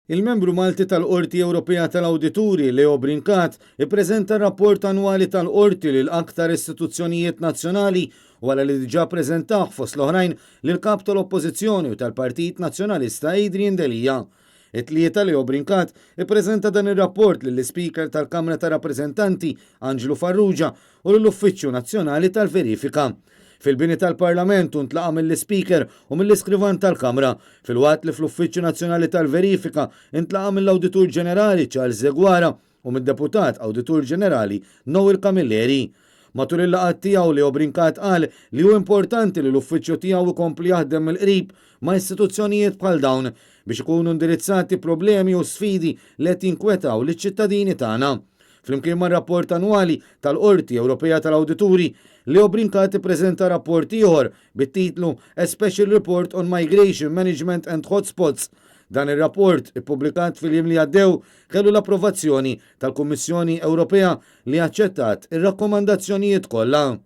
Il-membru Malti tal-Qorti Ewropea tal-Awdituri, Leo Brincat, ippreżenta r-rapport annwali tal-Qorti lil aktar istituzzjonijiet nazzjonali wara li diġà ppreżentah fost l-oħrajn lill-Kap tal-Oppożizzjoni u tal-Partit Nazzjonalista Adrian Delia. It-Tlieta Leo Brincat ippreżenta dan ir-rapport lill-Ispeaker tal-Kamra tar-Rappreżentanti Anġlu Farrugia u lill-Uffiċċju Nazzjonali tal-Verifika. Fil-bini tal-Parlament u ntlaqa' mill-Ispeaker u mill-Iskrivan tal-Kamra, filwaqt li fl-Uffiċċju Nazzjonali tal-Verifika ntlaqa' mill-Awditur Ġenerali Charles Deguara u mid-Deputat Awditur Ġenerali Noel Camilleri. Matul il-laqgħat tiegħu Leo Brincat qal li hu importanti li l-uffiċċju tiegħu jkompli jaħdem mill-qrib ma' istituzzjonijiet bħal dawn biex ikunu indirizzati problemi u sfidi li qed jinkwetaw liċ-ċittadini tagħna. Flimkien mar-rapport annwali tal-Qorti Ewropea tal-Awdituri, Leo Brincat ippreżenta rapport ieħor bit-titlu A Special Report on Migration Management and Hotspots. Dan ir-rapport, ippubblikat fil-jiem li għaddew, kellu l-approvazzjoni tal-Kummissjoni Ewropea li aċċettat ir-rakkomandazzjonijiet kollha.